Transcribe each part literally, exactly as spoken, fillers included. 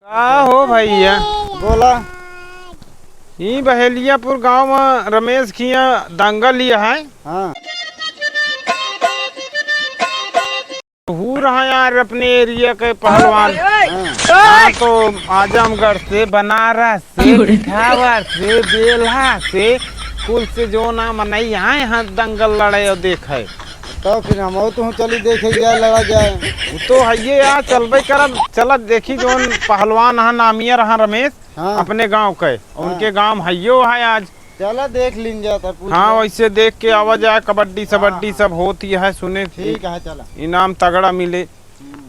का हो भइया? बोला। ई बहेलियापुर गाँव मा रमेश किहाँ दंगल ही है। हाँ। हू रहा यार अपने area के पहलवान। हाँ। हाँ, तो आजमगढ़ से, बनारस से, पिठावर से, बेल्हा से, कुल से जो ना मनई आए हैं दंगल लड़े और देखे। तो फिर हम तो चली देखे जाए, लड़ा जाए। वो तो है ये यार, चलबे करब, चलत देखी जौन पहलवान हैं, नामिया रहा रमेश, हाँ। अपने गाँव के, हाँ। उनके गाँव हइयो है आज। चला देख लीन जाता, पूछ हाँ, ले। वैसे देख के आवा जाए, कबड्डी सबड्डी हाँ, सब होती है, सुने ठीक है, चला। इनाम तगड़ा मिले। हम्म।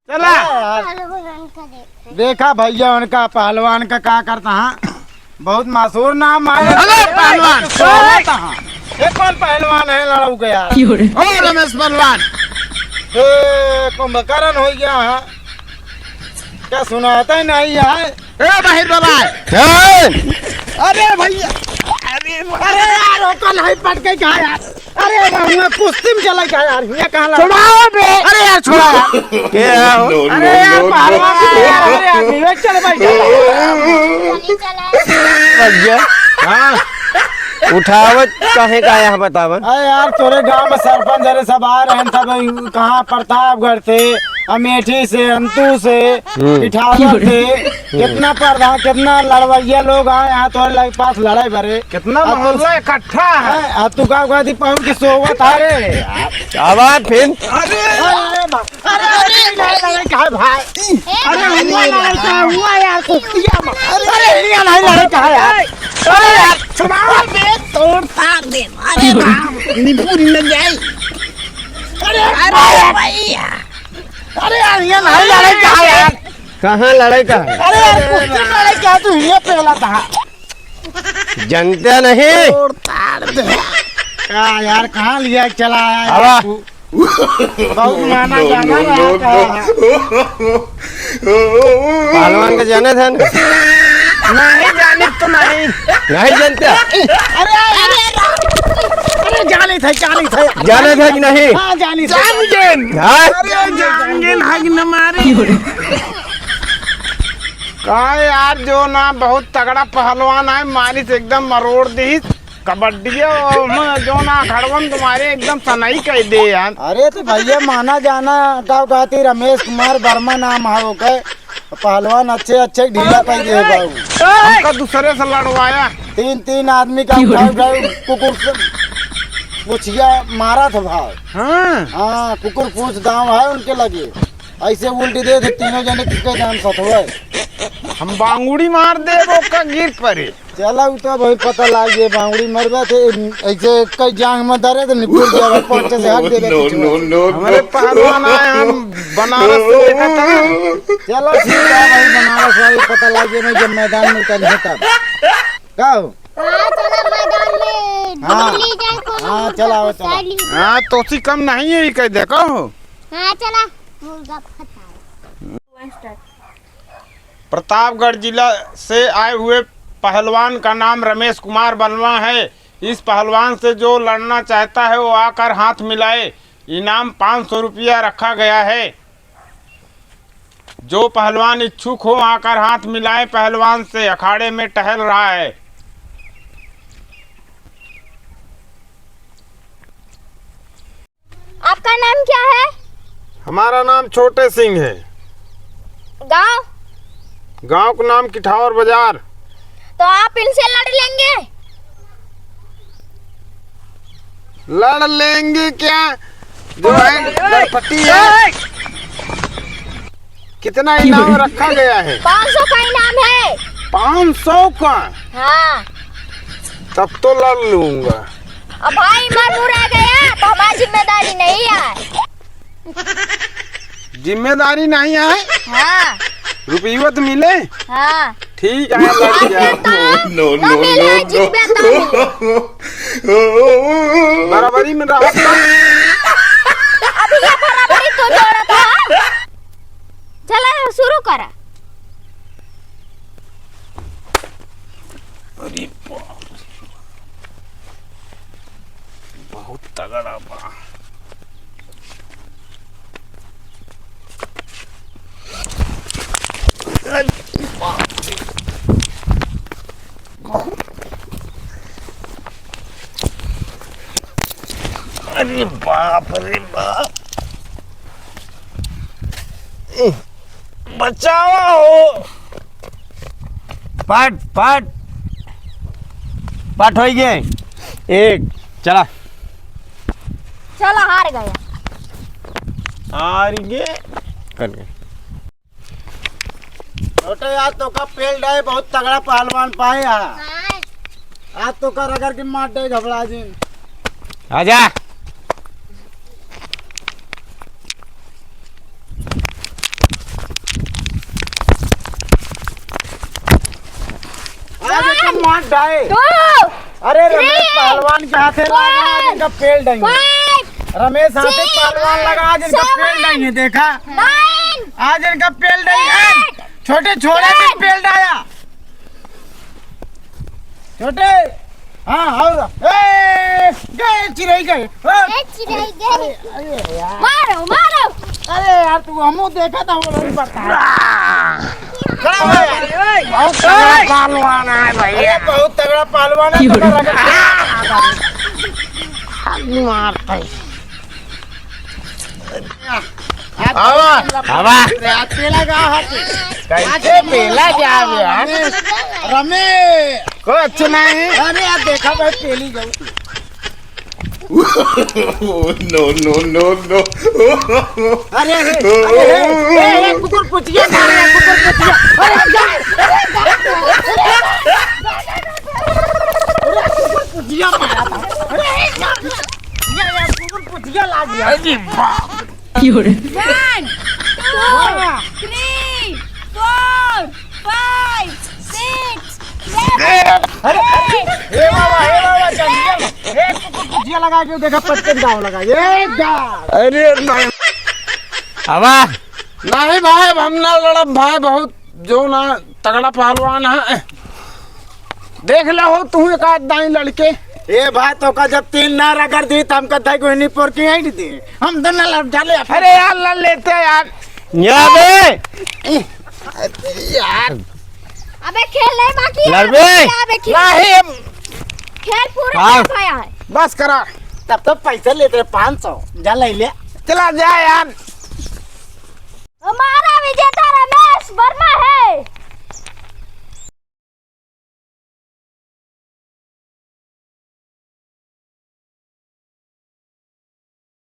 चला। चला यार। देखा भइया उनका पहलवान का का करता है, बहुत मशहूर नाम है। अरे पहलवान। सोवत है। ये कौन पहलवान है लड़ऊ के यार? ओ रमेश पहलवान। ए, कुंभकर्ण हो गया है। क्या सुनाता ही नहीं है? ए, बाहिर बाबा। ए! अरे भइया, अरे, अरे यार, ओकर नहीं पटके का यार? अरे, हुआ कुश्ती में चला का यार? हिया कहाँ लगा? छोड़ाओ बे। अरे यार, छोड़ा यार। के हो? अरे यार, पहलवान भी यार, अरे यार, विवेक चल भाई। भइया। हाँ। उठावत काहे का यहाँ बतावन? अरे यार, तोरे गांव में सरपंच अरे सब आ रहे हैं, सब कहाँ प्रतापगढ़ से, अमेठी से, अंतू से, हम्म। पिठावर से, हम्म। कितना प्रधान, कितना लड़वैया लोग आए हैं तोरे लगे पास लड़े बरे। कितना अब मोहल्ला तू इकट्ठा है। हैं, अब तू का कहती पहुंच के सोवत है रे। आवाज फिर। अरे, अरे, अरे, अरे, लड़ाई का है भाई? अरे, हुआ लड़ाई का, हुआ यार, कुश्तिया में। अरे, हिया नहीं लड़ाई का है यार। अरे यार, छोड़ा बे, तोड़ तार दे। अरे राम, निपुण न जाई। अरे, अरे भइया। अरे यार, ये नहीं लड़ाई का है यार। कहाँ लड़ाई का है? अरे यार, कुश्ती लड़ाई का, तू ये पहला था। जनता नहीं। तोड़ तार दे। का यार, कहाँ लिया चला आया आवा। यार तू? बहुत माना जाना रहा था। पहलवान के जाने थे ना? नहीं जाने तो नहीं। नहीं जानते? अरे, अरे, अरे, जाने थे, जाने थे। जाने थे कि नहीं? हाँ, जाने थे। जान गेन। हाँ? अरे, जान गेन है कि न मारे? का यार, जो ना बहुत तगड़ा पहलवान है, मारिस एकदम मरोड़ दिहिस। कबड्डिया में जो ना खड़वन तुम्हारे एकदम सनई कह दे यार। अरे तो भइया माना जाना का कहती रमेश कुमार वर्मा नाम है ओके। पहलवान अच्छे अच्छे ढीला कह दे बाबू। हमका दूसरे से लड़वाया। तीन तीन आदमी का उठाए उठाए कुकुर से पूछिया मारा था भाव। हाँ। हाँ, कुकुर पूछ दांव है उनके लगे। ऐसे उल्टी दे थे तीनों जने के जान सत हुए। हम बांगुड़ी मार दे वो का गिर पड़े। चला, उ तो अभी पता लाग गए, बांगड़ी मरबे थे, ऐसे कई जांग में धरे तो निपुर गया, पाँच से हट दे। No, no, no, no। हमारे पहलवान आए, हम बनारस से देखा था। चलो ठीक है भाई, बनारस वाली पता लाग गए, मैं जब मैदान में उतर तब। का हो? हाँ, चला मैदान में हाँ। ढूंढ ली जाए, कौन हाँ, मुर्गा चला, फंसा चला। ली। हाँ, तोसी कम नहीं है, कह देखो। हाँ, चला, मुर्गा फंसा। प्रतापगढ़ जिला से आए हुए पहलवान का नाम रमेश कुमार बलवा है। इस पहलवान से जो लड़ना चाहता है, वो आकर हाथ मिलाए। इनाम पाँच सौ रुपया रखा गया है। जो पहलवान इच्छुक हो, आकर हाथ मिलाए पहलवान से, अखाड़े में टहल रहा है। आपका नाम क्या है? हमारा नाम छोटे सिंह है। गांव? गांव का नाम किठावर बाजार। तो आप इनसे लड़ लेंगे? लड़ लेंगे क्या? जो है, लड़पटी है। कितना इनाम रखा गया है? पाँच सौ का इनाम है। पाँच सौ का? हाँ। तब तो लड़ लूंगा। अब भाई, मर मुरा गया, तो हमारी जिम्मेदारी नहीं है। जिम्मेदारी नहीं है? हाँ। रुपये तो मिले? हाँ। ठीक है, लड़ गया। अब तो no, no, ना मिले, no, no। जिम्मे तो मिले। बराबरी में रहो। अभी ये बराबरी तो जोड़ा था। चला, शुरू करा। अरे बाप रे, बहुत तगड़ा बा। अरे बाप रे बाप। ए, बचावा हो। पट, पट। पट होइ गए। एक, चला। चला, हार गया। हार गए। कट गए। छोटे, आज तोका पेल डाए, बहुत तगड़ा पहलवान पाए हा। हाँ। आज तोका रगड़ के मार डाए, घबरा जिन। आजा। आज एक मार डाए। Two, अरे रमेश three, पहलवान के हाथे लगा, आज इनका पेल डाएंगे। Five, रमेश हाथे six, पहलवान लगा, आज इनका पेल seven, डाएंगे, देखा? Nine, आज इनका पेल डाएंगे। Eight, छोटे छोरे भी ten, पेल डाया। छोटे, हाँ, और, ए, गए, चिरई गए। ए, चिरई गए। अरे, अरे यार। मारो, मारो। अरे यार, तू हमू देखा था, वो नहीं पड़ता है। खड़ा हो यार। बहुत तगड़ा पहलवान है भाई। अरे, बहुत तगड़ा पहलवान है, तगड़ा लगा। मारता है। आवा, आवा। अरे, आज पेला का हाथ। कैसे पेला जावे यार? रमेश, रमेश। कोई अच्छे नहीं। अरे यार, देखा भाई, पेली जाऊ। No, no, no, no। अरे, अरे, अरे, ए, ए, कुकुर पुचिया मारे, कुकुर पुचिया। अरे, जा, अरे, जा, अरे, जा। अरे, कुकुर पुचिया मारा था। अरे, जा। ये, ये कुकुर पुचिया लाग गया। अरे बाप। One, two, three, four, five, six, seven, अरे, eight, ए बाबा, ए बाबा, nine। जल्दी, जल्दी। ए, कुकुर पुचिया लगा के देखा, पटकन दाव लगा। ये दा। अरे नहीं। आवा। नहीं भाई, अब हम ना लड़ब भाई, बहुत जो ना तगड़ा पहलवान है। देख ले हो तू एक आध दाई लड़के। ए भाई, तोका जब तीन ना रगड़ दी, त हमका दाई को नहीं पोर के आई दी। हम तो ना लड़ जाले अपन। अरे यार, लड़ लेते यार। या बे। यार। अबे खेल नहीं बाकी है, लड़ बे। अबे खेल। नहीं। खेल पूरा हाँ। नहीं पाया है। बस करा। तब तो पैसे लेते रहे पाँच सौ। जा ले ले। चला जा यार। हमारा विजेता रमेश वर्मा है।